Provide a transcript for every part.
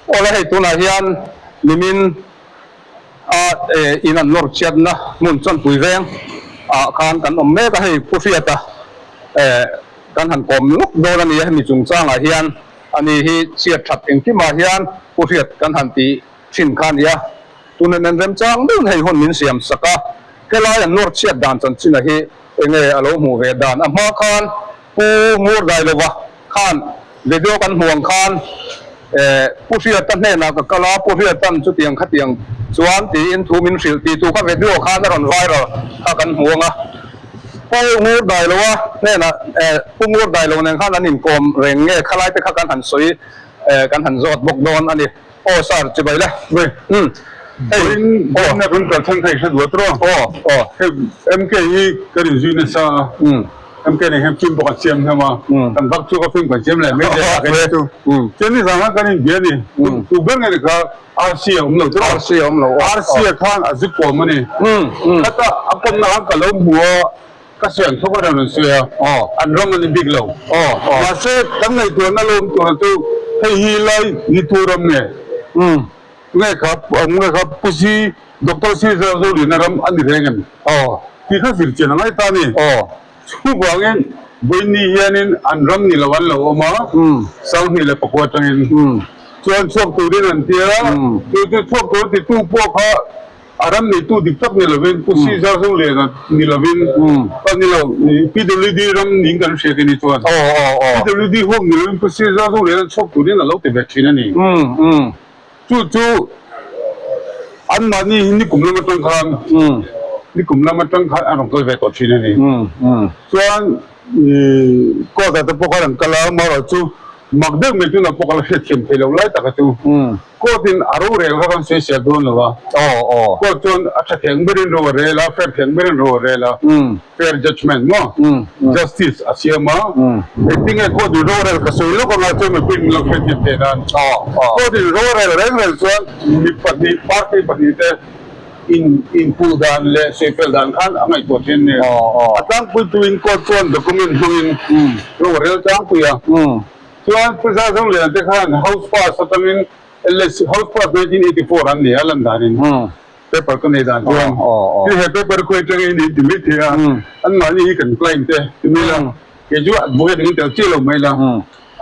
Awle hei tunah hian nimin a in an nawr chhiatna hmun Chawnpui veng ah khan kan awm mek a, hei Pu Hriata kan han kawm lawk dawn a ni a, hemi chungchangah hian ani hi chhiat that engkimah hian Pu Hriat kan han tih thin kha a ni a, tuna nen remchang deuhin hei hun min siam sak a, helai an nawr chhiat dan chanchin a hi enge a lo hmuh ve dan a hma khan Pu Ngurdailova khan video kan hmuh ang khan Pu Hriata hnenah ka kal a, Pu Hriata'n chutiang khatiang chuan tiin thu min hrilh tih tu kha video khan a rawn viral kha kan hmu ang a. Pu Ngurdailoa hnenah Pu Ngurdailo nen khan an inkawm reng nge khalai te kha kan han sawi kan han zawt bawk dawn a ni. Aw sir, chibai le. Ui. Umm. Hei. Vawiin Aw. na kan kal chhan kha i hre duat rawh. Aw. Aw. Hei MK hi kan inzui nasa a. Umm. MK nen hian film pawh kan siam hlawm a. Umm. Kan vak chu ka film kan siam leh mai zel a kan chu. Umm. Chuan nizan khan kan inbia a ni. Umm. Tu ber nge ni kha RC a awm lo tawh. RC a awm lo. Aw. RC a khan a zu kawm a ni. Umm. Umm. Khata a kawmna khan ka lo hmu a. Ka siam thawk a rawn sawi a, an ram a ni bik lo. Mahse, kan ngaihtuahna lo awm tura chu hei hi lai ni tu ram nge? Nge kha nge kha Pu Si, Doctor Si Zalzolina ram a ni reng em? Tih kha zir chian a ngai ta a ni. Chuvangin vawiin hianin an ram ni lo an lo awm a, 2009 atangin chuan chhuak turin an ti a, chu chu chhuak tur titu pawh kha A ram neitu dik tak ni lovin Pu Caesar Zongliana ni lovin a ni lo PWD ram niin kan hria kini chuan PWD huam ni lovin Pu Caesar Zongliana chhuak turin a lo ti ve thin a ni. Chu chu anmahni hi nikum lam atang khan nikum lam atang khan an rawn kal ve tawh thin a ni. Chuan court ah te pawh khan an kal a, amaherawhchu mak deuh mai tunah pawh ka la hriatthiam thei lo lai taka chu. Court in a rorel kha kan sawisel dawn lo a. Court chuan a tha theng berin ro a rel a, fair theng berin ro a rel a, fair judgement maw, justice a siam a. Engtinge court in rorel ka sawi lawk anga chuan mipui min lo hrethiam thei nan. Court in rorel reng reng chuan mi pahnih, party pahnih te in inpuh dan leh sawifel dan khan a ngaihtuah thin a ni. A tlangpuituin court chuan document hmangin ro a rel tlangpui a. Chuan Pu Zazonglian te khan House Pass atangin LSC House Pass 1984 an ni a lan danin paper ka nei dan chuan tin he paper khawi atangin in ti mai thei a, anmahni hi kan client te ti mai la, kei chu advocate angin tel chiah lo mai la,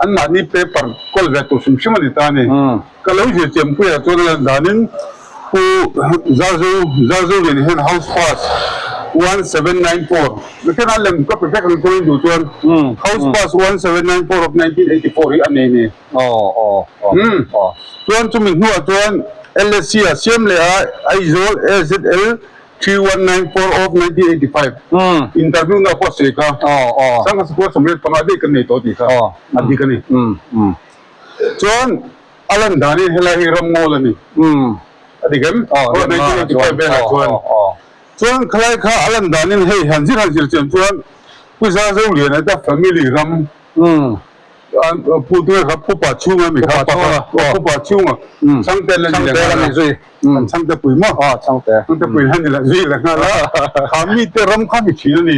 anmahni paper kawl ve tur hrim hrim a ni ta a ni. Ka lo zir chiampuiah chuan a lan danin Pu Zazu Zazolian hian House Pass 1794 Mihring a lem ka pe vek ang chuan duh chuan House Pass 1794 of 1984 hi a nei ni. Chuan chumi hnuah chuan LSC a siam leh a Aizawl AZL 3194 of 1985 interview na pawh a sawi kha 1985 daih kan nei tawh tih kha a dik a ni. Chuan a lan danin helai hi ram ngawl a ni. A dik em? Aw, 1985 velah chuan. Chuan khalai kha a lan danin hei han zir han zir chian chuan Pu Zazoliana te family ram Pu tunge kha Pu Pa Chhunga mi kha Pu Pa Chhunga Chhangte la ni leh nghal a, kan Chhangte pui maw? Chhangte pui la ni leh zui leh nghal a, kha mite ram kha ni thin a ni.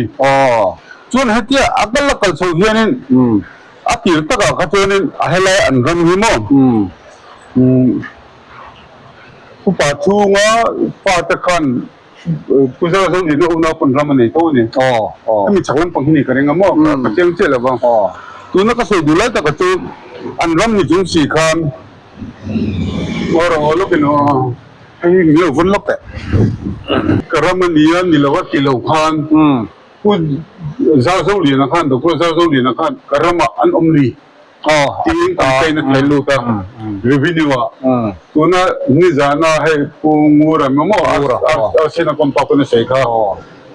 Chuan hetia a kal a kal chho hianin A tir takah kha chuanin a helai an ram hi maw upa chhunga fate khan Pu Zalzolina unau pawn ram a nei tho a ni. Hemi chhak lampang hi ni ka ring a maw ka chiang chiah lo va. Tuna ka sawi duh lai taka chu an ram ni chung si khan aw rawh aw lawkin aw hei hi min lo vawn lawk teh. Ka ram a nia ni lo a ti lo khan. Pu Zarzoliana khan, Doctor Zarzoliana khan ka ramah an awm ni tiin campaign a thlen lut a, revenue ah. Tuna nizana hei Pu Ngura emaw Arsena Pampa pawn a sawi kha,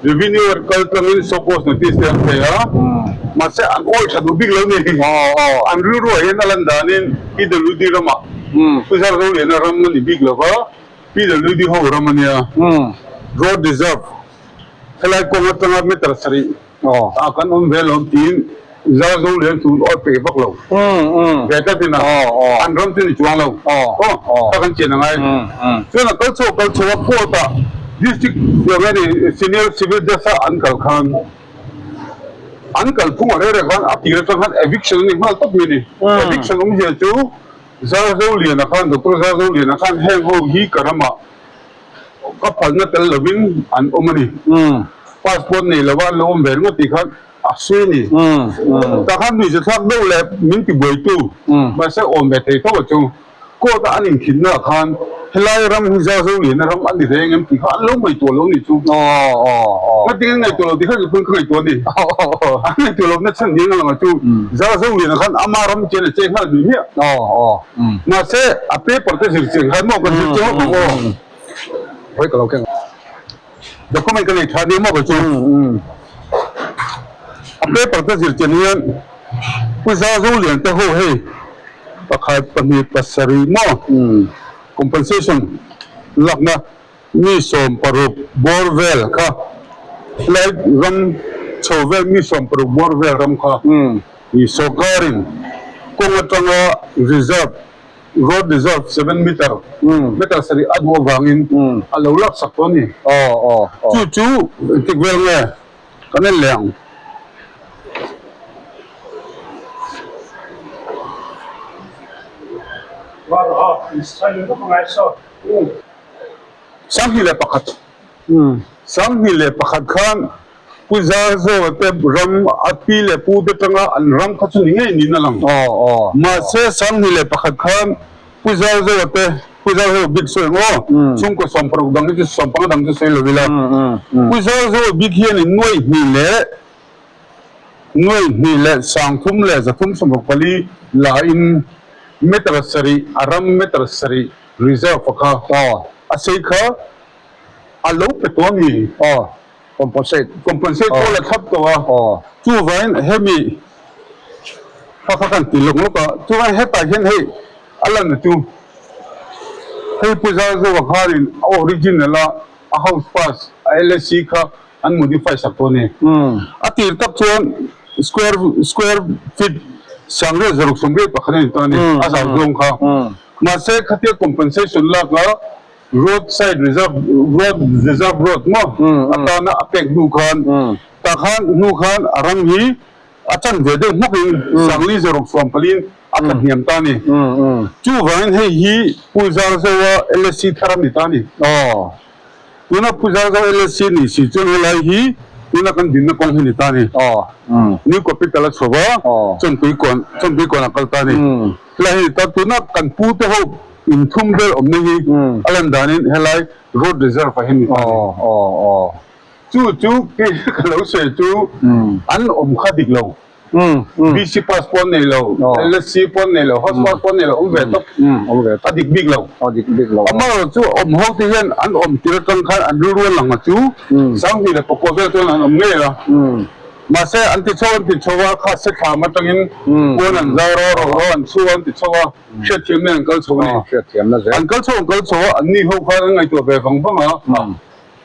revenue kal tlangin show cause notice te an thei a, mahse an awi tha duh bik lo ni. An rilruah hian a lan danin PWD ramah Pu Zarzoliana ram a ni bik lo va, PWD ho ram a nia, road reserve. Helai kawng atanga meter sarih ah kan awm ve alawm tiin Zarzo lian chu awi peih vak lo ve tlatin a an ram chu ni chuang lo aw kha kan chian angai chuan a kal chho kal chho a court ah district tiang nge ni senior civil judge ah an kal khan an kal phung a reh reh khan a tir atang khan eviction a ni nghal tawp mai a ni eviction awmzia chu. Zarzoliana khan, Doctor Zarzoliana khan heng ho hi ka ramah ka phalna tel lovin an awm a ni. Passport nei lova an lo awm ve ringawt tih khan a sawi a ni. Tah khan nuihza thlak deuh leh min ti buaitu mahse awm ve thei tho a chu. Court a an inkhinna ah khan helai ram hi Zarzoliana ram a ni reng em tih kha an lo ngaihtuah lo a nih chu. Ngatinge ngaihtuah lo tih kha ka ngaihtuah a ni. An ngaihtuah lohna chhan niin a lang a chu Zarzoliana khan ama ram chian a che nghal hmih hmiah. Mahse a paper te zir chiang khan maw kan zir chiang vak ang aw. Hawi ka lo keng. Document ka nei tha nia maw ka chu. A paper te zir chian hian Pu Zazolian te ho hei pakhat pahnih pasarih maw compensation lakna mi 60 bawr vel kha helai ram chho vel mi 60 bawr vel ram kha sawrkarin kawng atanga reserve Road reserve 7 meter, meter sarih a duh avangin a lo lak sak tawh a ni. Chu chu engtik vel nge kan en leh ang. 2001, 2001 khan Pu Zarzawa te ram a pi leh pu te tanga an ram kha chu ni ngei niin a lang. Mahse 2001 khan Pu Zarzawa te, Pu Zarzawa bik sawi ang aw, chhungkaw 60 dang hi chu 15 dang chu sawi lo ila. Pu Zarzawa bik hianin 2,203,364 la in meter sarih a ram meter sarih reserve a kha a sei kha a lo pe tawh a ni. Compensate. Compensate pawh la thlap tawh a. Chuvangin hemi kha kha kan ti lawk lawk a. Chuvangin hetah hian hei a lan chu hei Pu Zarzoa khanin a original a a house pass a LSC kha an modify sak tawh a ni. A tir tak chuan square square feet 1681 a ni ta a ni a zau zawng kha. Mahse khatia compensation lak a Road side reserve road reserve road maw atana a pek hnu khan tah khan hnu khan a ram hi a chan ve deuh hmawk in 5640 in a tla hniam ta a ni. Chuvangin hei hi Pu Zarzoa LSC thar a ni ta a ni. Tuna Pu Zarzoa LSC ni si chuan helai hi tuna kan dinna kawng hi ni ta a ni. New Capital a chho va Chawnpui kawn Chawnpui kawn a kal ta a ni. Helai hi ni ta tuna kan pu te ho Inthum ber awmna hi a lan danin helai road reserve ah hian ni ta a ni. Chu chu kei ka lo sawi chu an awm kha dik lo. BC pass pawh an nei lo, LSC pawh an nei lo, house pass pawh an nei lo, awm ve tawp. A dik bik lo. Amaherawh chu awm ho te hian an awm tir atang khan an rilru an lang a chu 2009 vel chuan an awm ngei a. Mahse an ti chho an ti chho a, kha sethlam atangin puan an zar a, rawhro an chhu a an ti chho a. Hriatthiamna an kal chho a ni. Hriatthiamna zel. An kal chho an kal chho a, anni ho khan an ngaihtuah ve vang vang a,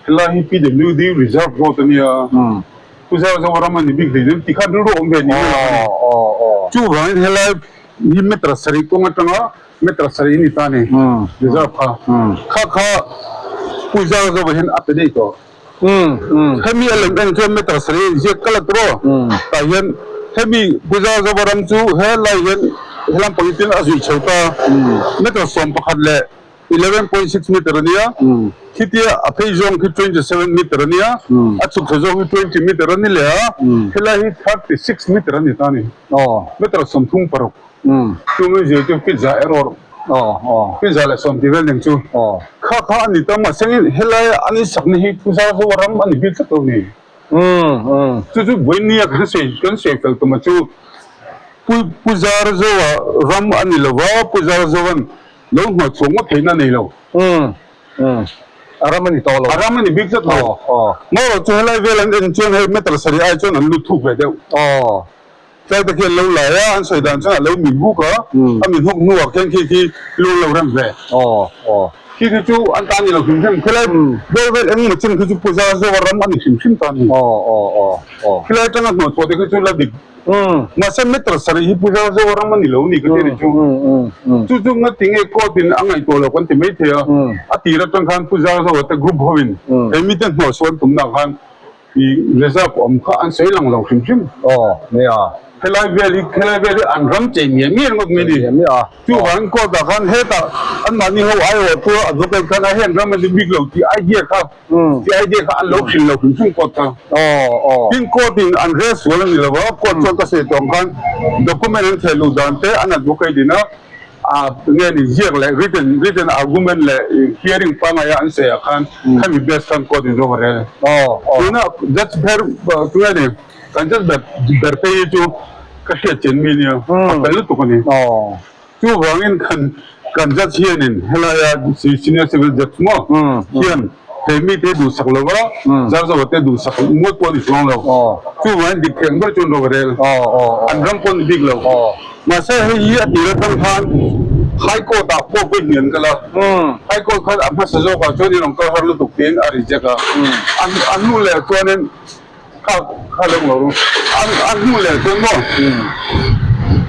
helai hi PWD reserve road a nia, Pu Zauzawa ram a ni bik hlei ti khan rilru awm ve niin a lang a ni. Chuvangin helai hi meter sarih kawng atanga meter sarih a ni ta a ni, reserve kha. Kha kha Pu Zauzawa hian a pe daih tawh. Hemi a lem en chuan meter sarih a inziak kalh a tawh. Tah hian hemi Puja Zovaram chu helai hian helam pang tin a zui chho ta. Meter 11 leh 11.6 meter a nia. Khitia a phei zawng khi 27 meter a nia. A chhuk thla zawng hi 20 meter a ni leh a. Helai hi 36 meter a ni ta a ni. Meter 36. Chung in zir chu pizza erawh pizza 110 tih vel nen chu kha kha a ni ta mahse helai an insakna hi Puja zo ram a ni bik tlat lo ni. Chu chu Buenia kan sawi kan sawi fel tuma chu Pu Puja Zoa ram a ni lova Puja Zoan lo hnawh chhuak ngawt theihna a nei lo. A ram a ni tawh lo. A ram a ni bik tlat lo. Maw chu helai vel an en chuan hei meter sarih ai chuan an lut thuk ve deuh. Tlai te khi an lo lai a, an sawi dan chuan a lo min huk a, a min huk hnuah khian khi khi lu an lo rem ve. Khi khi chu an ta ni lo hrim hrim, khilai bawr vel engemaw chin khi chu Puja Zoa ram a ni hrim hrim ta a ni. Khilai atanga hnawh chhuah te khi chu la dik. Mahse meter sarih hi Puja Zoa ram a ni lo ni ka ti a ni chu. Chu chu ngati nge court in a ngaihtuah lo kan ti maithei a, a tir atang khan Puja Zoa te group ho in he mite hnawh chhuah an tumna khan I reserve awm kha an sawi lang lo hrim hrim. Aw, nia. Helai vel hi helai vel hi an ram chei miah miah ngawt mai a ni. Chuvangin court ah khan hetah anmahni ho aiawh tura advocate khan a heng ram a ni bik lo tih idea kha tih idea kha an lo hrilh lo hrim hrim court kha. Tin court in an rel sual a ni lo a, court chuan ka sawi tawh ang khan document an theh luh dan te an advocate in a nge ni ziak leh written written argument leh hearing pangngai a an sawi ah khan khami base khan court in zawk a rel. Tuna judge ber tunge ni Kan judge ber ber phei hi chu ka hriat chen mi nia, a fel lutuk a ni. Chuvangin kan kan judge hianin helaia senior civil judge maw hian he mite hi duhsak lo va, Zarzawa te duhsak ngawt pawh a ni chuang lo. Chuvangin dik thei ang ber chuan ro rel an ram pawh a ni bik lo. Mahse hei hi a tir atang khan High Court ah pawh vawi hnih an kal a, High Court khan a hmasa zawkah chuan in rawn kal har lutuk tiin a reject a, a hnu leh chuanin Kha kha lo lo ru. An an hnu leh chuan maw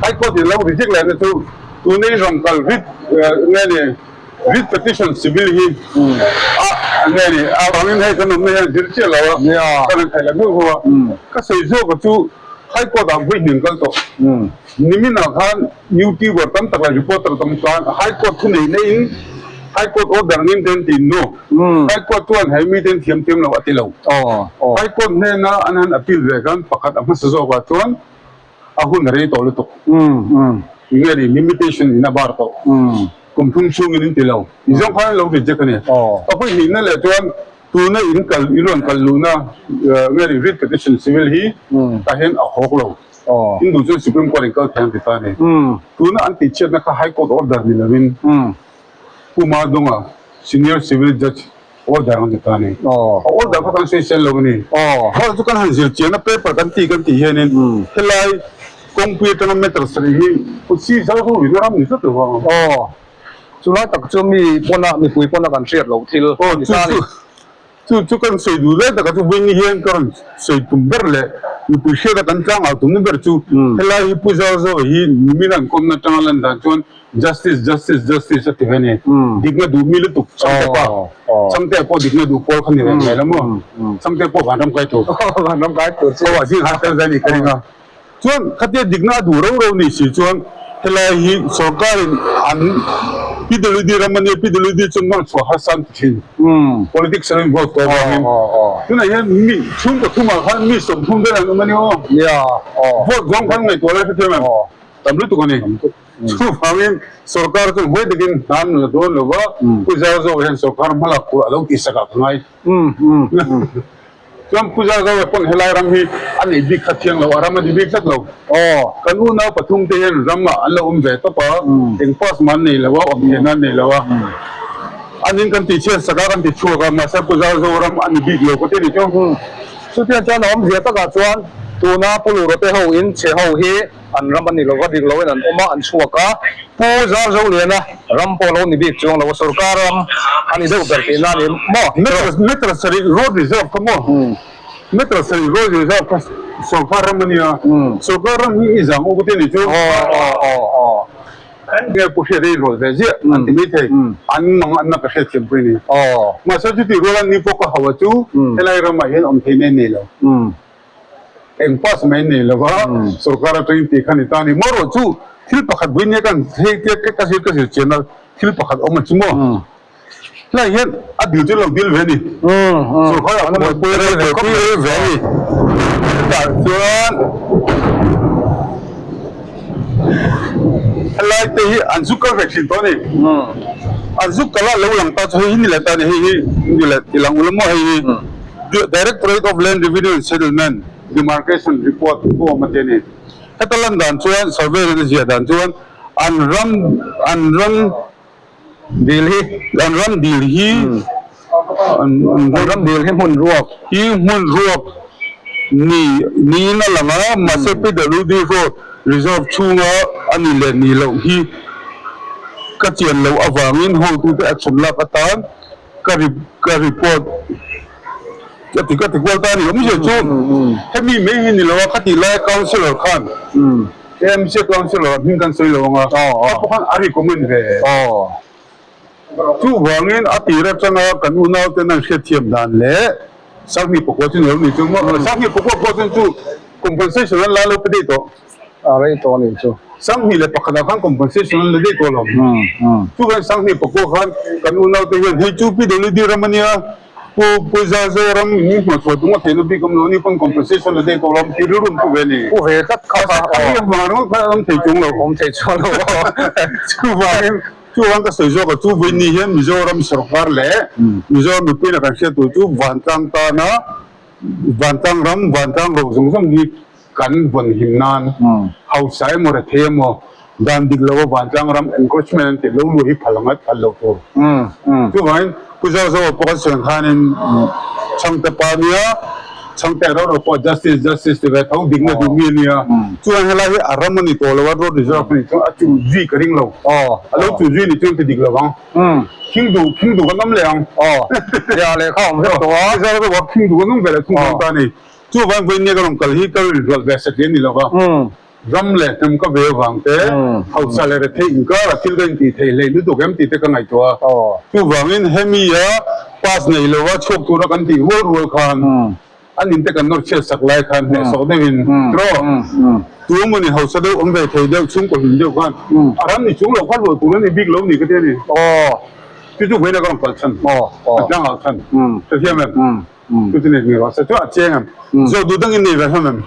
High Court in lo reject leh na chu tuna i rawn kal writ nge ni writ petition civil hi a nge ni a vangin hei kan awmna hian zir chiah lo a ka rawn theih leh hmuh hmuh a ka sawi zawk a chu High Court ah vawi hnih an kal tawh nimin ah khan Youtuber tam tak leh reporter tam khan High Court thu nei neiin High Court order angin te an ti no. High Court chuan he mite an thiam thiam lo a ti lo. High Court hnena an han appeal ve khan pakhat a hmasa zawkah chuan a hun a rei tawh lutuk. Nge ni limitation in a bar tawh. Kum thum chhungin in ti lo. Ti zawng khan an lo reject a ni. A vawi hnihna leh chuan tuna in kal in rawn kal luhna nge ni writ petition civil hi tah hian a hawk lo. Hindu chuan Supreme Court in kal thei an ti ta a ni. Tuna an tihchhiatna kha High Court order ni lovin Pu Madunga, Senior Civil Judge order an ti ta a ni. A order kha kan sawi sel lo a ni. Kha chu kan han zir chian a, paper kan tih kan tih hianin helai kawngpui atanga meter sarih hi kutsi zau ho in a ram ni tlat lo vang a. Chulai tak chu mi pawna mipui pawna kan hriat loh thil a ni ta a ni. Chu chu kan sawi duh lai takah chu vawiin hian ka rawn sawi tum ber leh mipui hriata kan tlangau tumna ber chu helai hi Pu Zarzawa hi nimin an kawmna atanga lan dan chuan Justice Justice Justice a ti ve a ni. Dikna duh mi lutuk Changte pa Changte pawh dikna duh pawl kha ni reng mai la maw Changte pawh vanram kai tur Vanram kai tur chu aw zing har tel ve a ni ka ring a. Chuan khatia dikna a duh rau rau ni si chuan helai hi sorkarin an PWD ram a nia, PWD chu nawr chhuah harsa an ti thin. Politics an involve tawh avangin. Tunah hian mi chhungkaw thumah khan mi 30 vel an awm a ni aw. Vote zawng khan ngaihtuah lai hrethiam em? Tam lutuk a ni. Chuvangin sorkar chuan huai takin hna an la dawn lo va, Pu Zarzo hian sorkar hmalak tur a lo tihsak ah ka ngai. Chuan Pu Zarzawa pawn helai ram hi a neih bik kha thiang lo, a ram a ni bik tlat lo. Kan unau pathum te hian ram ah an lo awm ve tawp a, eng pass mah an nei lo a, awm theihna an nei lo a. An in kan tih chhiat sak a, kan ti chhuak a, mahse Pu Zarzawa ram a ni bik lo ka ti ni chu. Chutiang chuan a awmzia takah chuan tuna Pu Lurate ho in chhe ho hi An ram a ni lova, dik loin an awm a, an chhuak a. Pu Zarzoliana ram pawh lo ni bik chuang lo, sorkar ram a ni deuh ber tihna a ni maw? Meter sarih road reserve kha maw? Meter sarih road reserve kha sorkar ram a nia, sorkar ram hi i zang uk te ni chu. Nge Pu Hriat a inrawlh ve ziah an ti maithei, an mang anna ka hriatthiam pawh i ni. Mahse chutih ruala ni pawh ka hauh a chu helai ramah hian awm theihna i nei lo. Eng pass mai nei lova sorkar atangin tih kha ni ta a ni. Maw erawh chu thil pakhat vawi nia kan hei tia ka zir ka zir chian a thil pakhat awm a chu maw. Helai hian a dil chu lo dil ve a ni. Sorkar ah khan buaipui rei ve khawp mai ve a ni. Chutah chuan helai te hi an zuk kal ve thin tawh a ni. An zuk kal a lo lang ta chu hei hi ni leh ta a ni hei hi ni leh ti lang ula maw hei hi. Directorate of Land Revenue and Settlement Demarcation Report form a ti a ni. Heta lan dan chuan survey nen a ziah dan chuan an ram an ram dil hi an ram dil hi an ram dil hi hmun ruak hi hmun ruak ni niin a lang a mahse PWD road reserve chhunga a ni leh ni loh hi ka chian loh avangin hotute action lak atan Ka ka report ka ti ka ti kual ta a ni awmzia chu hemi mai hi ni lo a ka tih laia councillor khan AMC councillor a hming kan sawi lo ang a kha pawh khan a recommend ve chuvangin a tir atanga kan unau ten an hriatthiam dan leh Sanghnih pakua chu ni lo ni chu maw Sanghnih pakua pawh chuan chu compensation an la lo pe daih tawh. A rei tawh a nih chu. 21 ah khan compensation an la daih tawh lo. Chuvangin 2009 khan kan unaute hian hei chu PWD ram a nia, Pu Pu Zazoram min hmuhchhuah tum a theihna bik awm lo a ni pawn compensation la daih tawh lo tih rilru an pu ve a ni. Pu ve tlat kha kha aw. A hma ringawt khan an awm thei chung lo. Awm thei chuang lo aw. Chuvangin chuvang ka sawi zawk a chu vawiin hian Mizoram sorkar leh Mizoram mipuiin a kan hriat tur chu vantlang tana vantlang ram vantlang ro zawng zawng hi kan vawn him nan hausa emaw rethei emaw dan dik lo a vantlang ram encroachment an tih lo luh hi phal ang a phal lo tur. Chuvangin Pu Zozoa pawh kan sawi ang khanin Chhangte pa nia Chhangte ro ro pawh justice justice ti ve tho dikna duh mi a nia. Chuan helai hi a ram a ni tawh lo a road reserve a nih chuan a chu zui ka ring lo. A lo chu zui nih chuan ti dik lo ang. Khing duh khing duh kan awm leh ang. Nia lehkha awm vek tawh a. Pu Zozoa khing duh kan awm ve leh thung dawn ta a ni. Chuvang vawiin nia ka rawn kal hi ka rinhlawlh ve satliah a ni lo va, ram leh hnam ka ve avang te, hausa leh rethei inkar a thil ka intih theih hleih lutuk em tih te ka ngaihtuah a. Chuvangin hemi-a pass nei lova chhuak tura kan tih rual rual khan an inte kan nawr chhiat sak lai khan hnehsawh deuhin tiraw tu emawni hausa deuh awm ve thei deuh chhungkaw hlim deuh khan a ram ni chung lo kha luah tur a ni bik lo ni ka ti a ni. Chu chu vawiin a ka rawn kal chhan, ka tlangau chhan, hrethiam em? Chu nei rawh se chu a chiang em? Zawh duh dangin nei ve hlawm em?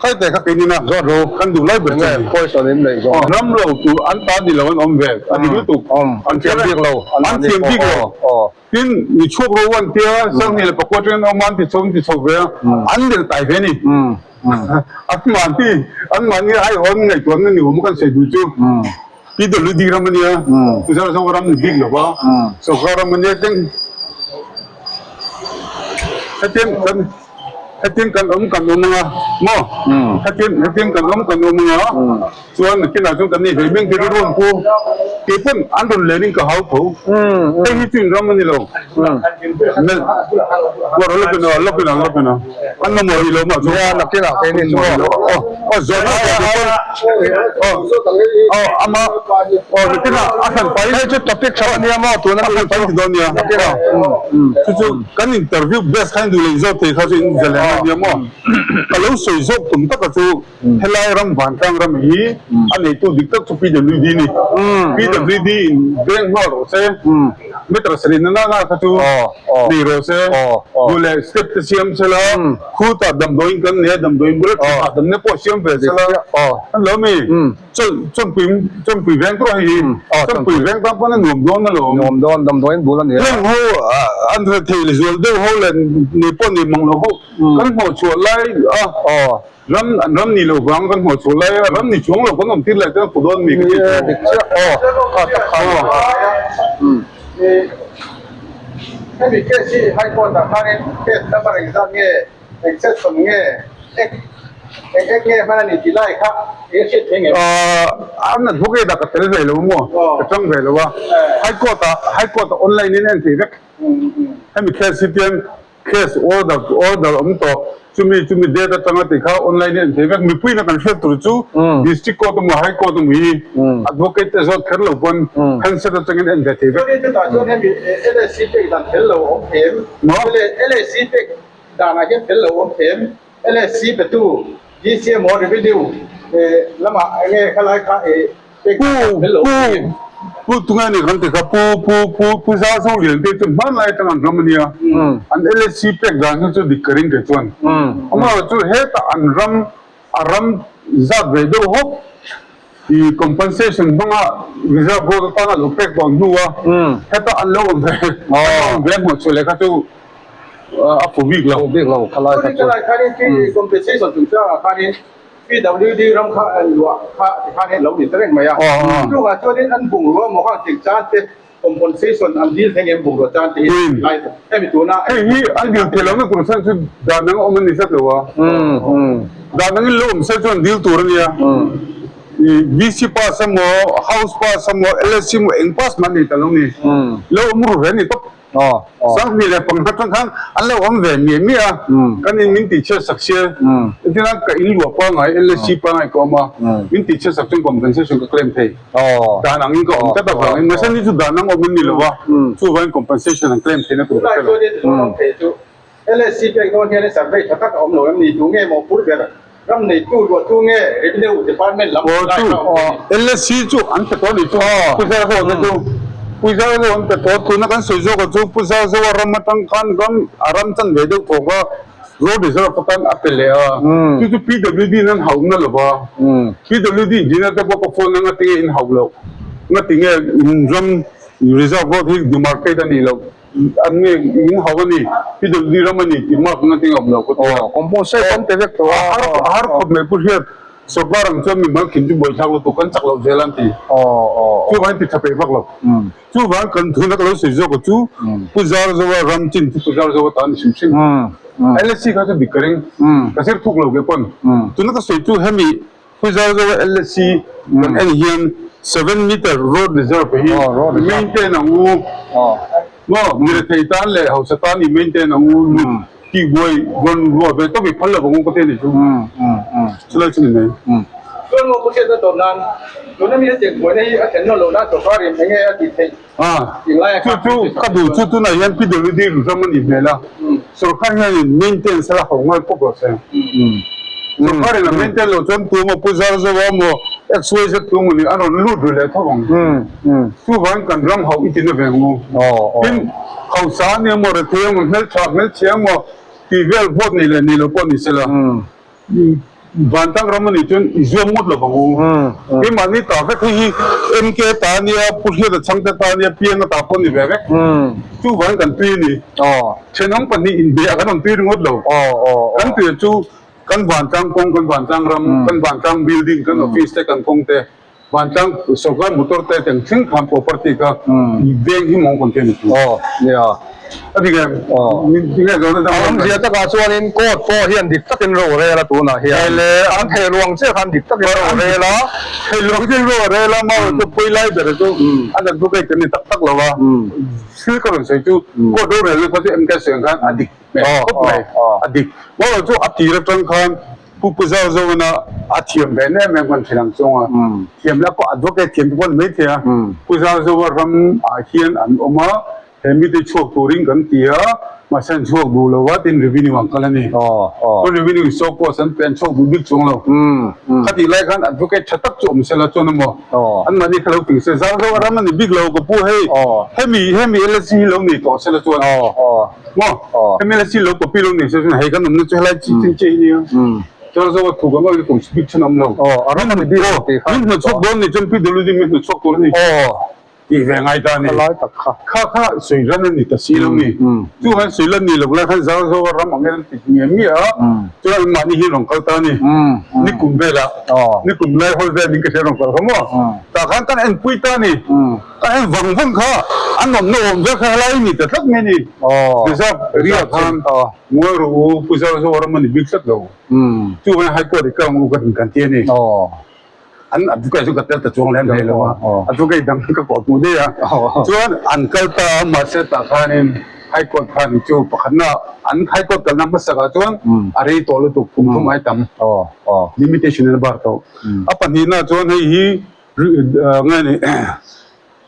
Khai te kha keini na zawh ro kan duh lai ber chu a ni. Poison in nei zawh. Ram lo chu an ta ni lo an awm ve a dik lutuk. An thiam bik lo. An thiam bik lo. Tin mi chhuak ro an tia 2009 atangin an awm a an ti chho an ti chho ve a an lel tai ve a ni. An mahni an mahni aiawh an ngaihtuahna ni awm kan sawi duh chu PWD ram a nia Mizoram zawng ram ni bik lo va sawrkar ram a nia teng hetiang kan hetiang kan awm kan awm anga maw hetiang hetiang kan awm kan awm anga chuan nakinah chuan kan nei ve meng rilru an pu keipawn an rawn len in ka hau tho hei hi chu in ram a ni lo lawkin a lawkin a lawkin a an mamawh rih lo mah chu nia nakinah keini chu aw aw zawhna aw aw ama aw nakinah a hran pai hei chu topic tha ania maw tuna a hran pai ti dawn nia nakinah chu chu kan interview best kha in duh leh zawk thei kha chu in zalen a nia maw ka lo sawi zawk tum taka chu Helai ram vantlang ram hi a neitu dik tak chu PWD a ni. PWD in veng nghal rawh se, meter sarih na nana kha chu nei rawh se, duh leh step te siam se la, khutah damdawiin kan nei a, damdawiin bula tha hahdamna pawh siam ve se la, an lo mi chawnpui chawnpui veng tur hei hi, chawnpui veng tan pawn a nuam dawn alawm. Nuam dawn, damdawiin bul a ni a. Heng ho an rethei zual deuh ho leh nei pawh nei mang lo ho kan hnawhchhuah lai a. Ram an ram ni lo vang kan hmuh chhuah lai a, ram ni chuang lo kan awm tir lai chuan a pu dawn mi ka ti chu. Dik chiah aw, kha tak kha a ni. Hemi case hi High Court ah khanin case number engzat nge, eng section nge, ek eng ek nge hman a ni tih lai kha i hriat thei ngei. An advocate ah ka tel ve lo maw, ka tang ve lo a, High Court ah High Court ah online in a en thei vek. Hemi case hi tian Case order order awm tawh chumi chumi date atanga tih kha online in an thei vek mipuiin a kan hriat tur chu district court emaw high court emaw hi advocate te zawt kher lo pawn handset atangin en ve thei vek. Chuan chutah chuan hemi LSC pek dan fel lo awm them LSC pek danah hian fel lo awm them LSC petu DC emaw revenue lamah enge khalai kha Pu Pu Pu tunge ni kan ti kha Pu Pu Pu Pu Zau Zo Lian te chu hmanlai atang an ram ania an LSC pek dan hi chu dik ka ring kei chuan amaherawh chu hetah an ram a ram zat ve deuh hawk i compensation hmanga reserve road atana lo pek dawn hnu a hetah an lo awm ve an lo awm ve hmuh chhuah leh kha chu a fu bik lo. Fu bik lo khalai kha chu. Khalai khanin compensation chungchangah khanin PWD ram kha an luah kha ti khan hi lo ni ta reng mai a. Chungah chuanin an bungrua maw kha tih chan te compensation an dil thei ngem bungrua chan te hi lai hemi tuna Hei hi an dil thei lohna tur chhan chu dan ang a awm a ni zat lo a. Dan angin lo awm se chuan dil tur a nia. VC pass emaw, House pass emaw, LSC emaw eng pass mah nei ta lo ni. Lo awm ru ve a ni tawp. 2005 atang khan an lo awm ve miah miah a, kan in min tihchhiat sak sia, entirna ka in luah pangngai LSC pangngai ka awm a, min tihchhiat sak chuan compensation ka claim thei, dan angin ka awm tlat avangin, mahse ni chu dan ang awm an ni lo a, chuvangin compensation an claim theihna tur ka hre lo. LSC pek dawn hian survey tha tak a awm lo em ni, tu nge maw phur ber? Ram neitu luahtu nge Revenue Department lam Aw lai chu kha awm thei ni. LSC chu an pe tawh a nih chu Pu Zarzo te chu Pu Zarzo an pe tawh tuna kan sawi zawk ah chu Pu Zarzo a ram atang khan ram a ram chan ve deuh thawk a road reserve kha khan a pe leh a chu chu PWD in an hauh na lova PWD engineer te pawh ka phone a ngatinge in hauh loh ngatinge in ram reserve road hi demarcate a nih loh An nge in hau a ni, PWD ram a ni tih mark na teng awm lo ka ti a. Compensate an pe vek tawh a. A har khawp mai Pu Hriat, sawrkar ang chuan mimal khin chu buaithlak lutuk kan chak loh zel an ti. Chuvangin ti tha peih vak lo. Chuvang kan thuna ka lo sawi zawk a chu Pu Zarzoa ram chin chu Pu Zarzoa ta a ni hrim hrim. LSC kha chu dik ka ring, ka zir thuk lo ke pawn. Tuna ka sawi chu hemi Pu Zarzoa LSC kan en hian 7 meter road reserve hi i maintain ang u maw mi rethei tan leh hausa tan i maintain ang u lut tih buai rawn ruah ve tawp i phal lo ang u ka ti a ni chu chulai chu ni mai. Chuan maw Pu Hriatna tawp nan tuna mi hetiang buaina hi a thlen nawlh loh nan sawrkarin enge a tih theih tih lai a Chu chu ka duh chu tunah hian PWD ram a nih hmel a sawrkar hianin maintain sela ho ngai pawp rawh se. Sawrkarin a maintain loh chuan tu emaw Pu Zarzoa emaw XYZ tu emaw nih a rawn lut ri leh tho ang. Chuvangin kan ram hauh i ti na ve ang u. Tin, hausa a nia maw, rethei emaw, hmeltha, hmelchhia emaw tih vel vote nei leh nei lo pawh ni sela. Vantlang ram a nih chuan i zuam ngawt lo vang u. Keimahni ta vek hei hi MK ta a nia, Pu Hriata Chhangte ta a nia, Pianga ta pawh a ni ve vek. Chuvangin kan tui a ni. Thenawm pahnih inbe ah kan rawn tui ringawt lo. Kan tuia chu kan vantlang kawng, kan vantlang ram, kan vantlang building, kan office te, kan kawng te, vantlang sawrkar motor te teng thleng khan property kha veng hi mawng kan ti a ni chu. A dik em? Tinge zawhna dang A awmzia takah chuanin court pawh hian dik takin ro a rel a tunah hian. An thehluang chiah khan dik takin ro a rel a. Thehluang chiah in ro a rel a, marawh chu pawi lai ber chu an advocate kan ni tak tak lo a. Thil ka rawn sawi chu court rorelna kha chu MK sawi ang khan a dik hmel khawp mai, a dik. Marawh chu a tir atang khan Pu Pu Zauzawn a a thiam ve em em kan thilang chung a, thiam la pawh advocate thiam te pawh ni maithei a, Pu Zauzawa ram ah hian an awm a, he mite chhuak turin kan ti a, mahse an chhuak duh lo a tin revenue an kal a ni. Chuan revenue in so cost an pe an chhuak duh bik chung lo. Khatih lai khan advocate tha tak chu awm sela chuan emaw anmahni kha lo ting se Zauzawa ram a ni bik lo ka pu hei hemi hemi LSC hi lo nei tawh sela chuan Maw? Hemi la si lo copy lo nei se chuan hei kan awmna chu helai chi chin chiah hi nia. Chuan zo a thu kan awm kum speed chhan awm lo. A ram ani bik lo tih kha. Min hnawchhuak dawn ni chuan PWD min hnawchhuak tur a ni. Tih ve ngai ta a ni. Ka lai tak kha. Kha kha sawi lan a ni ta si lo ni. Chu khan sawi lan ni lo lai khan zau zo a ram ang hian an ti ngiam ngiah a. Chuan anmahni hi rawn kal ta a ni. Nikum velah nikum lai hawl vel min ka hria rawn kal kha maw. Tah khan kan enpui ta a ni. Ka en vang vang kha an awmna awm vek kha helai ni ta tlat mai ni. Reserve area khan ngawi rawh u Pu Zoram a ni bik tlat lo. Chuvangin High Court i kal ang u ka kan ti a ni. An advocate chu ka tel ta chuang lem hlei lo a, advocate dang ka kawh hmuh daih a. Chuan an kal ta a mahse tah khanin High Court khan chu pakhatna an High Court kalna hmasakah chuan a rei tawh lutuk kum thum ai tam limitation in a bar tawh. A pahnihna chuan hei hi Nge ni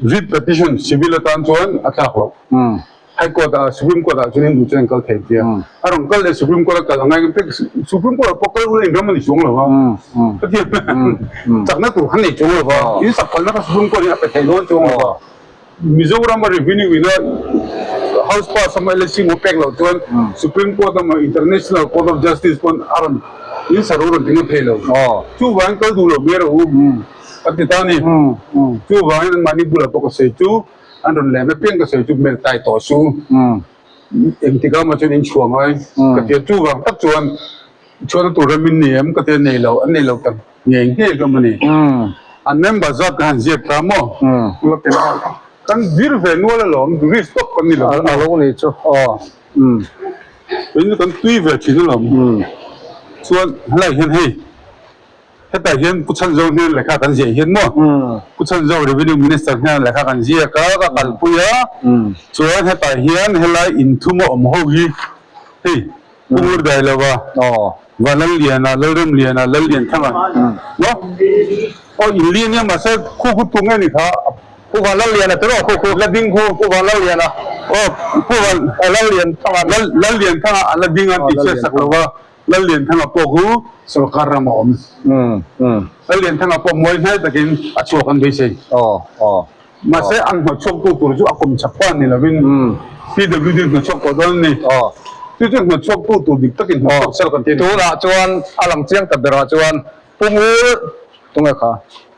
writ petition civil atan chuan a tlak loh. High Court ah Supreme Court ah chuan in duh chuan in kal thei tia. A rawn kal leh Supreme Court a kal angai pek Supreme Court ah pawh kal ula in ram a ni chuang lo a. Chakna tur khan nei chuang lo va. In sak phalna kha Supreme Court in a pe thei dawn chuang lo va. Mizoram a revenue ina house pass emaw LSC emaw pek loh chuan Supreme Court emaw International Court of Justice pawn a rawn in saru rawn ti ngawt thei lo. Chuvangin kal duh loh ber a u a ti ta a ni. Chuvangin anmahni bulah pawh ka sawi chu an rawn lem apiang ka sawi chu hmel tai tawh su engtik ah maw chuan in chhuah ngai ka ti a. Chuvang tak chuan chhuahna tur ram in nei em ka ti a nei lo an nei lo tak. Ngei ngei hlawm a ni. An member zat ka han ziak ta maw? Kan zir ve nual alawm, risk tawp kan ni lo. A lo ni chu aw. Tin kan tui ve thin alawm. Chuan helai hian hei hetah hian Pu Chhanzo hnen lehkha kan ziah hian maw? Pu Chhanzo Revenue Minister hnen lehkha kan ziak a, ka kalpui a. Chuan hetah hian helai inthum a awm ho hi hei Pu Ngurdailova. Vanlalliana, Lalremliana, Lallianthanga maw? Aw in li ania mahse khu khu tu nge ni kha? Pu Vanlalliana te rawh khu khu. La ding khu. Pu Vanlalliana. Aw Pu Van Lallianthanga. Lallianthanga a la ding a tih chhiat sak lo va. Lallianthanga pawh khu sorkar ram a awm. Lallianthanga pawh muai hnai takin a chhuak an beisei. Mahse an hnawtchhuaktu tur chu a kum chak pa ni lovin PWD hnawtchhuak tawh dawn a ni. Chu chu hnawtchhuaktu tur dik takin hnawtchhuak sel kan ti a ni. Tunah chuan a lang chiang ta berah chuan Pu Ngur tunge kha?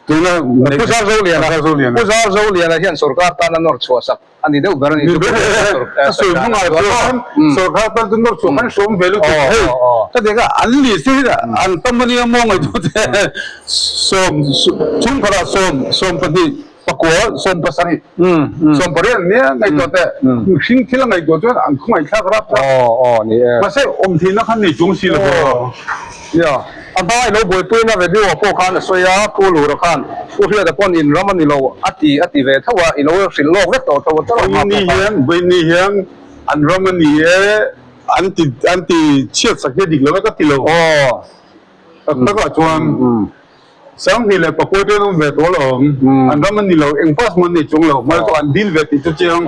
Tuna Pu Zarzoliana. Pu Zarzoliana hian sorkar tan a nawr chhuah sak a ni deuh ber a ni. Ka sawi hmangah chuan sorkar tan chu nawr chhuah kan hrawm ve lutuk hei ka ti kha an list hi an tam a nia maw ngaihtuah te sawm chhungkhatah sawm 12 pakua 17 18 an nia ngaihtuah te mihring thil a ngaihtuah chuan an khawngaihthlak rap rap mahse awm theihna khan nei chuang si lo. Nia, a hma i lo buaipuina video ah pawh khan a sawi a, Pu Lura khan Pu Hriata pawn in ram a ni lo a ti a ti ve tho a, i lo hrilh lawk vek tawh tho a tawrh hma pawh khan. Vawiin hian an ram a ni e, an ti an ti chhiat sak hi a dik lo e ka ti lo. Tak tak ah chuan 2009 te an awm ve tawh lo, an ram a ni lo, eng pass mah an nei chung lo, hmai chu an dil ve tih chu chiang,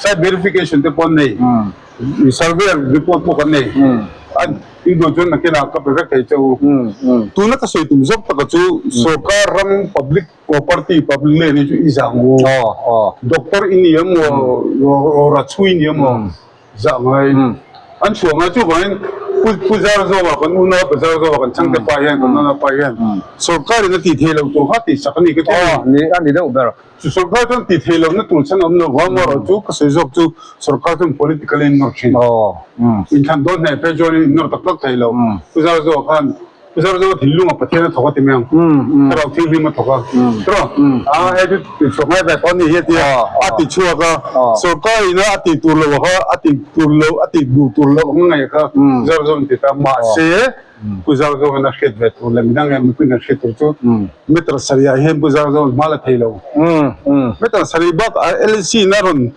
site verification te pawh an nei, survey report pawh kan nei, an in duh chuan nakinah ka pe vek thei che u. Tuna ka sawi tum zawk taka chu sorkar ram public property, public land hi chu i zah ngu, doctor i ni emaw, rawra chhui i ni emaw, Zah ngai an chhuah ngai chuvangin Pu Pu Zarzoa kan unau Pa Zarzoa kan chhangte pa hian kan unau pa hian sorkar in a tih theih loh tur kha tih sak a ni ka ti a ni. A ni deuh ber. Chu sorkar chuan tih theih lohna tur chhan a awm lo vang erawh chu ka sawi zawk chu sorkar chuan political in nawr thin. Inthlan dawn hnaih phei chuan in nawr tak tak thei lo. Pu Zarzoa khan Pu Zarzoa thinlunga Pathian a thawk a ti mai ang. Thlarau Thianghlim a thawk a. Tiraw? A hei chu ti chhuak ngai ve tawh a ni hi a ti a. A ti chhuak a. Sorkar ina a tih tur loh kha a tih tur loh a tih duh tur loh ang ngaih kha Pu Zarzoa an ti ta. Mahse Pu Zarzoa in a hriat ve tur leh midang em mipuiin an hriat tur chu meter sarih ah hian Pu Zarzoa hma la thei lo. Meter sarih bak LSC in a rawn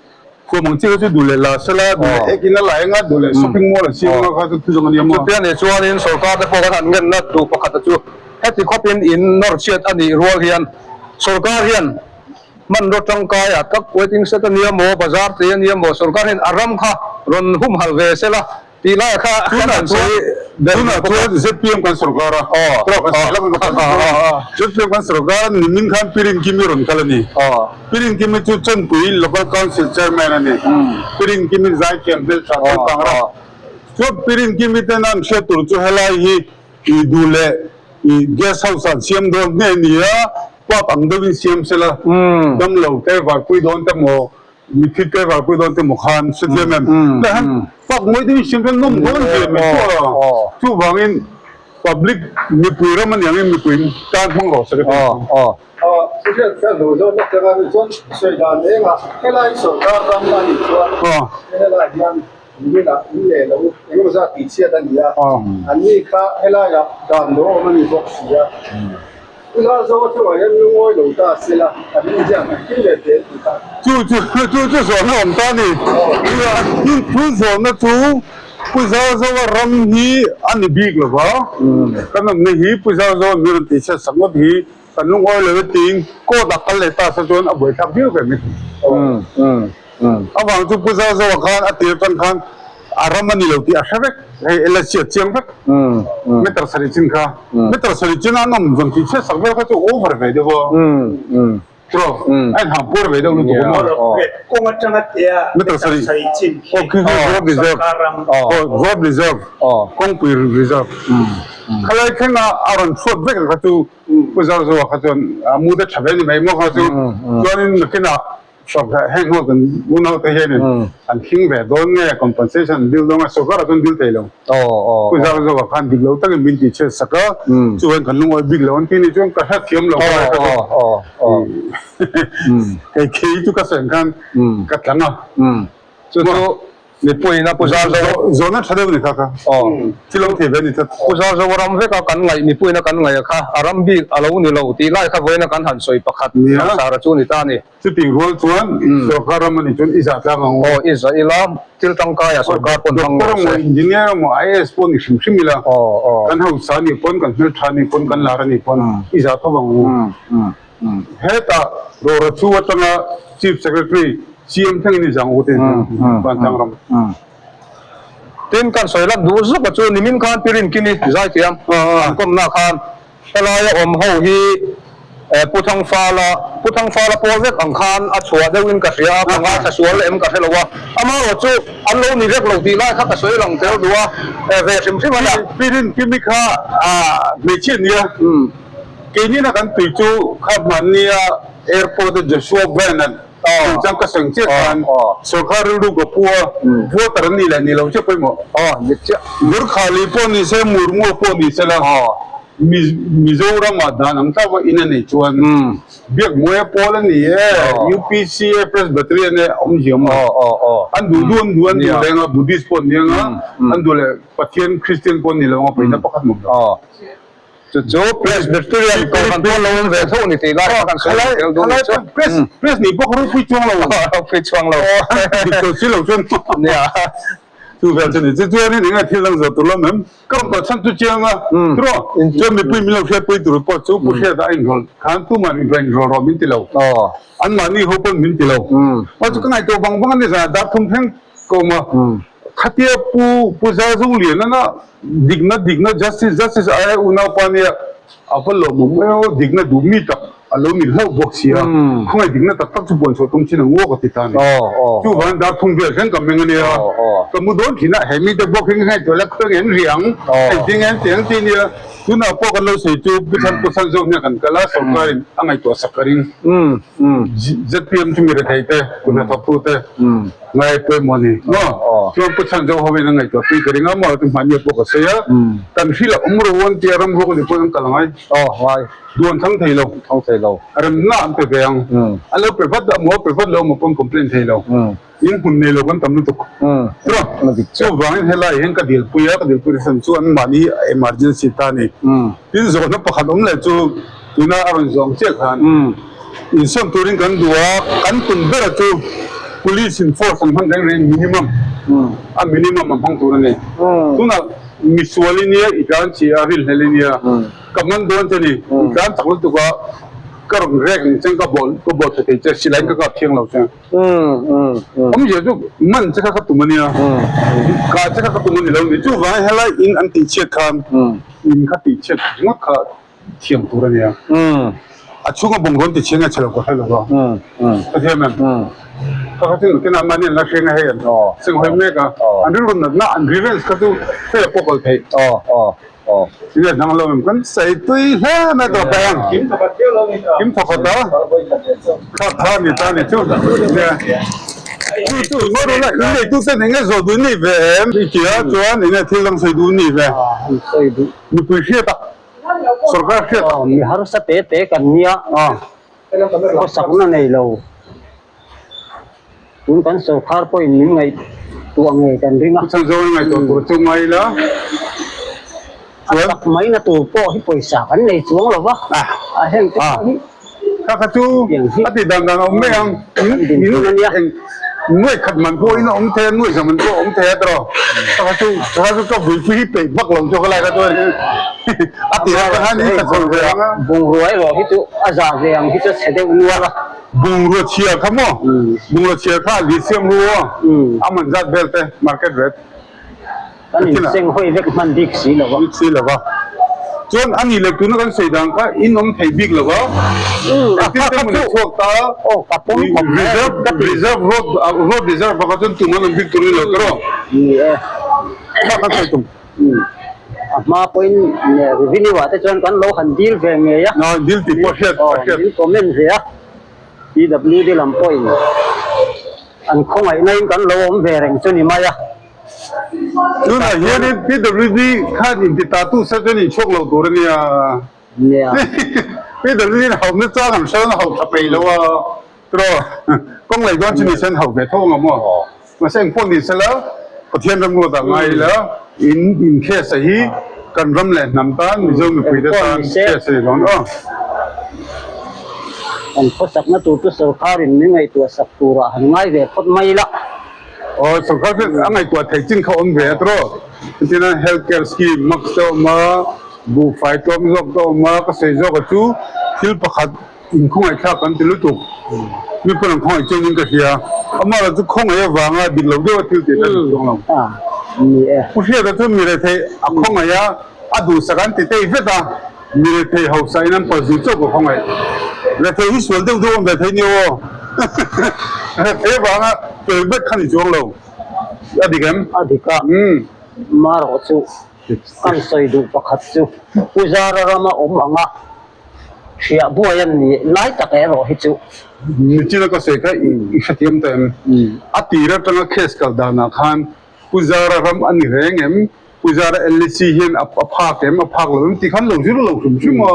Khuam ang chi kha chu duh leh la sela, duh leh ek in a la eng a, duh leh shopping mall a siam anga kha chu thu zawng a nia maw? Chutia nih chuanin sorkar te pawh kan han ngenna duh pakhat a chu heti khawpin in nawr chhiat a nih rual hian sorkar hian hmanraw tangkai ah tak waiting shed a nia maw, bazar te a nia maw, sorkar hian a ram kha rawn humhalh ve sela Tih lai kha kan han sawi ber Tunah chuan ZPM kan sorkar a, tawk kan sawi lak ang a, ZPM kan sorkar a, nimin khan Pi Rinkimi rawn kal a ni. Pi Rinkimi chu Chawnpui Local Council Chairman a ni. Pi Rinkimi zaithiam hmeltha changkang ram. Chuan Pi Rinkimi ten an hriat tur chu helai hi i duh leh i guest house ah an siam dawn nge ni a, park ang deuhin siam sela, damlo te varpui dawn te maw, Mithi te varpui dawn te maw khan hrethiam em? Tlai han park mawi deuhin siam chuan nawm dawn ve mai chu a. Chuvangin public mipui ram a ni angin mipui tan hmang rawh se ka ti. Hriat ka duh zawk lawk teh a, chuan sawi dan eng a, helai sorkar ram a nih chuan helai hian niminah in leh lo eng emaw zat tihchhiat a ni a, anni kha helaiah dan lo awm a ni bawk si a. Tunah zawng a chungah hian lungawi lo ta se la, a hming hian a thil leh tel tih kha. Chu chu chu chu zawhna awm ta a ni. Chu zawhna chu Pu Zarzoa ram hi a ni bik lo va, kan awmna hi Pu Zarzoa min rawn tihchhiat sak ngawt hi kan lungawi lo e tiin court ah kal leh ta se chuan a buaithlak viau ve mai thei. Avang chu Pu Zarzoa khan a tir atang khan a ram a ni lo tih a hre vek, hei LSC a chiang vek, meter sarih chin kha, meter sarih chin a an awm zawn tih chhiat sak vel kha chu over ve deuh a, tiraw, a inhang puar ve deuh lutuk a maw. Kawng atanga tia meter sarih chin khi road reserve, road reserve, kawngpui reserve, khalai thleng a a rawn chhuat vek ang kha chu Pu Zarzoa kha chuan a mu te tha ve ni mai maw kha chu, chuanin nakinah Sawrkar heng ho kan unau te hianin an thing ve dawn nge compensation an dil dawn nge sawrkar ah chuan dil thei lo. Pu Zarzoa khan dik lo takin min tih chhiat sak a, chuan kan lungawi bik lo an ti nih chuan ka hrethiam lo kha ka chu kei kei chu ka sawi ang khan ka tlang a. Chu chu Mipuiin a Pu Zarzo. Zawhna tha deuh ni kha kha. Thil awm thei ve a ni tlat. Pu Zarzo ram veka kan ngaih mipuiin a kan ngaih a kha a ram bik a lo ni lo tih lai kha vawiin a kan han sawi pakhat langsara chu ni ta a ni. Chutih rual chuan sorkar ram a nih chuan i zah tlang ang u. Aw i zah ila thil tangkai ah sorkar pawn hmang lo se. Doctor emaw engineer emaw IAS pawh ni hrim hrim ila kan hausa a nih pawn kan hmeltha a nih pawn kan lar a nih pawn i zah tho ang u. Hetah Rora chu atanga Chief Secretary CM thlengin i zang u te in Vantlang ram. Tin, kan sawi lan duh zuk a chu nimin khan Pi Rinkimi zaithiam an kawmna khan helaia awm ho hi Pu Thangfala, Pu Thangfala pawl vek ang khan a chhuah deuhin ka hria a, ka ngaithla sual em ka hre lo a, amaherawh chu an lo ni vek lo tih lai kha ka sawi lang tel duh a, ve hrim hrim a ni. Pi Rinkimi kha hmeichhia nia, keinina kan tui chu kha hmannia airport a Joshua Van-a'n chungchang ka sawi chiah khan sawrkar rilru ka pu a, voter an nih leh nih loh chiah pawimawh. Burkhali pawh ni se, Murmua pawh ni se la, Mizoramah dan ang tlauh a in a neih chuan Biakmuaia pawl a ni e, UPC e, Presbyterian e a awm ziam a. An duh duh an duh an duh leng a, Buddhist pawh an ni ang a, an duh leh Pathian Christian pawh an ni lo ang a, pawina pakhat mawm lo. Chu chu Presbyterian kohhran pawh lo awm ve tho ni tih lai kha kan sawi lang tel duh ni chu. Pres nih pawh kha ropui chuang lo. Ropui chuang lo. Dik tawh si lo chuan. Nia. Chu vel chu ni. Chu chuanin eng nge thil dang zawh tur lo mem? Ka rawn kalh chhan chu chiang a. Tiraw? Chuan mipui min lo hriatpui tur pawh chu Pu Hriata a inrawlh khan tuman inrawn inrawlh rawh min ti lo. Anmahni ho pawn min ti lo. Mahse ka ngaihtuah vang vang a ni zan ah dar thum thleng ka awm a. Khatia Pu Pu Zalzoliana na dikna dikna justice justice aia unaupa nia a va lawmawm mai aw dikna duh mi tak a lo ni hlauh bawk si a, khawngaih dikna tak tak chu puan chhuah tum chin ang uak a ti ta a ni. Chuvangin dar thum vel thleng ka meng a nia, ka mu dawn thin a, he mite bawk hi ngaihtuah la khawi nge an ri ang, engtin nge an ti ang tih nia, tunah pawh kan lo sawi chu Pu Chan Pu Chan zawk hian kan kal a, sorkarin a ngaihtuah sak ka ring. ZPM chu mi rethei te, kut hnathawktu te. Ngai pawimawh a ni maw? Chuan Pu Chhanzo ho in a ngaihtuah pui ka ring a maw? Chu hmahni pawh ka sawi a, kan hrilh a awm ro an tia ram ruak a nih pawhin an kal angai. Ngai. Duan thang thei lo. Thang thei lo. Remna an pe ve ang. An lo pe vat a maw? Pe vat lo maw pawn complain thei lo. In hmun nei lo kan tam lutuk. Chuan chuvangin helai hian ka dilpui a, ka dilpui reason chu an mahni emergency ta a ni. Tin zawhna pakhat awm leh chu tuna a rawn zawng chiah khan insawn turin kan duh a, kan tum ber chu police in force an hman reng reng minimum a minimum a hmang tur a ni. Tunah misual i nia i tlan chi a rinhlelh i nia ka man dawn che ni i tlan chak lutuk a ka rawn rek ang cheng ka bawlh ka bawlh thei thei che silai in ka kap thiang lo che. Awmzia chu man che kha ka tum a nia, kah che kha ka tum a ni lo ni. Chuvangin helai in an tihchhiat khan in kha tihchhiat ringawt kha thiam tur a nia. A chhunga bungraw an tichhia nge chhe lo ka hre lo va. Ka thiam em? Kha kha chu nakin ah mahni an la hre nge hei an seng hawi mek a. An rilru natna an grievance kha chu hei a pawh kal theih. Tinge dang lo em kan sawi tui hle mai tawh peng. Kim thawkhat viau lo ni ta. Kim thawkhat a. Kha kha ni ta ni chu. Chu chu ngaw rawh la in nei tu ten enge zawh duh ni ve em i tia chuan enge thil dang sawi duh ni ve. Sawi duh. Mipui hriat a. Sorkar hriat a. Mi harsa te te kan nia. Khawsakna nei lo. Tun kan sorkar pawhin min ngaihtuah ngei kan ring a. Chhan zawng ngaihtuah tur chu ngai ila. A tak mai na tur pawh hi pawisa kan nei chuang lo va. A heng te pawh hi. Kha kha chu a ti dan dan a awm mai ang. Nuai khat man pawh in a awm thei a, nuai za man pawh a awm thei a tiraw. Kha kha chu kha chu ka buipui hi peih vak lo chu ka lai kha chuan a ti a kha ni ka chho ve ang a. Bungrua erawh hi chu a za ve ang hi chu a chhe deuh nual a. Bungrua chhia kha maw? Bungrua chhia kha a lithium ru a, a man zat vel te market rate. Kan inseng hawi vek hman bik si lo va. Bik si lo va. Chuan a nih leh tuna kan sawi dan kha in awm thei bik lo va. Engtin te maw ni chhuak ta a. Aw ka pawm khawp mai. Reserve reserve road road reserve ah kha chuan tum an awm bik tur ni lo tiraw? Ni e. Kha kan sawi tum. A hma pawhin revenue ah te chuan kan lo han deal ve ngei a. Deal tih pawh hriat a hriat. Min comment ve a. PWD lam pawhin an khawngaihna in kan lo awm ve reng chu ni mai a. Tunah hianin PWD khan inti ta tu se chuan inchhuak lo tur a nia. Nia. PWD in hauhna chang an hre a hauh tha peih lo a. Tiraw kawng lei dawn chu ni se an hauh ve tho ang maw. Mahse engpawh ni sela Pathian ram ruat ah ngai ila in in case a hi kan ram leh hnam tan Mizo mipuite tan case a ni dawn aw. Kan khawsakna tur chu sorkarin min ngaihtuah sak turah han ngai ve phawt mai ila. Aw sorkar chu a ngaihtuah theih chin kha awm ve a tiraw. Chutin a health care scheme max te a awm a, buhfai tlawm zawk te a awm a, ka sawi zawk a chu thil pakhat Inkhawngaihthlak kan ti lutuk. Mi pawn an khawngaih chuangin ka hria. Amah erawh chu khawngaih avanga dik lo deuha thil tih a ni chuang lo. Ni e. Pu Hriata chu mi rethei a khawngaih a, a duhsak an ti tei vet a, mi rethei hausa in an palzui chauh ka khawngaih. Rethei hi sual deuh deuh awm ve thei nia aw. Rethei avanga fel vek kha ni chuang lo. A dik em? A dik a. Marawh chu kan sawi duh pakhat chu Pu Zara rama awm ang a, Hriah buai an ni lai tak erawh hi chu. Nichina ka sawi kha i hrethiam ta em? A tir atanga case kal danah khan Pu Zara ram a ni reng em? Pu Zara LAC hian a phak em? A phak lo em? Tih khan lo zir lo hrim hrim a.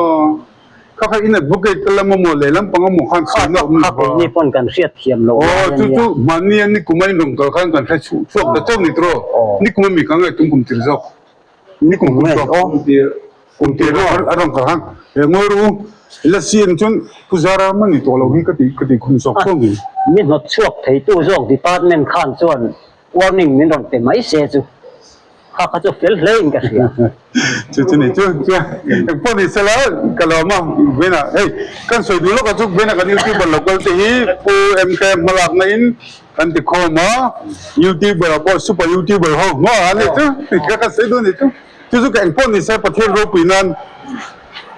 Kha kha in advocate te lam amaw lehlam pang amaw khan sawi na awm Kha keini pawn kan hriat thiam loh lai a nia. Aw chu chu mahni a nikum a inrawn kal khan kan hre chhuak ta chauh ni tiraw? Nikum a mi ka ngaihtum kum tir zawk. Ni kum kum tawh kum tir kum tir a rawn kal han he ngawi ru la siam chuan pu zara man ni tawh lo hi ka ti ka ti khum zawk zawk ni. Mi hnawt chhuak theitu zawk department khan chuan warning min rawn pe mai se chu kha kha chu fel hle in ka hria. Chu chu ni chu chuan engpawh ni sela ka lawm a Vena hei kan sawi duh lawk a chu Vena kan youtuber lo kal te hi Pu MK hmalakna in Kan ti khawm a, YouTuber ah pawh super YouTuber ho hma a ni chu tih kha ka sawi duh a ni chu. Chu chu ka eng pawh ni se Pathian ropui nan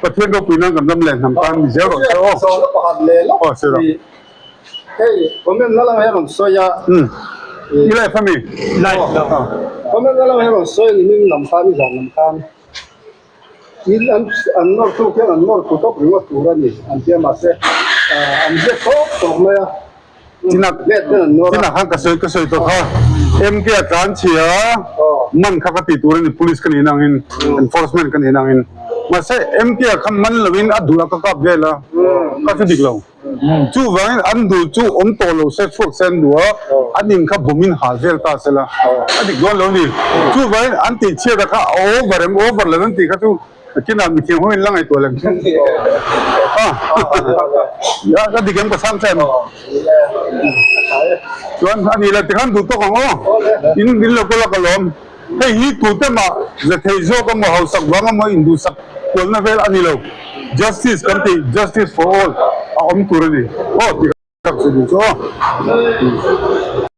Pathian ropui nan kan ram leh hnam tan ni zel rawh se aw. Sawmna pakhat leh lawk Aw sawi rawh. Hei comment na lam hi a rawn sawi a. Umm i live a mi? Live lo. Comment na lam hi a rawn sawi a ni min lam khan i zan lam khan. In an an nawr thluk hian an nawr tlu tawp ringawt tur a ni an tia mahse an ziak tawp tawp mai a. Chinah chinah khan ka sawi ka sawi tawh kha MK a tlan chhia man kha ka tih tur a ni police ka nih nang in enforcement ka nih nang in mahse MK a kha man lo in a duh a ka kap vel a ka chu dik lo chuvangin an duh chu awm tawh lo se chhuak se an duh a an in kha bawm in hal vel ta sela a dik dawn lo a ni chuvangin an tih chhiat a kha a over em over lo em tih kha chu Kinah mithiam ho in la ngaihtuah lem thin a ka dik em ka chhang che em chuan a ni la tikhan duh tawk ang aw in in lo kawla ka lawm hei hi tute mah za thei zawk emaw hausak vang emaw induhsak kualna vel a ni lo justice kan tih justice for all a awm tur a ni aw tih ka sawi duh chu aw.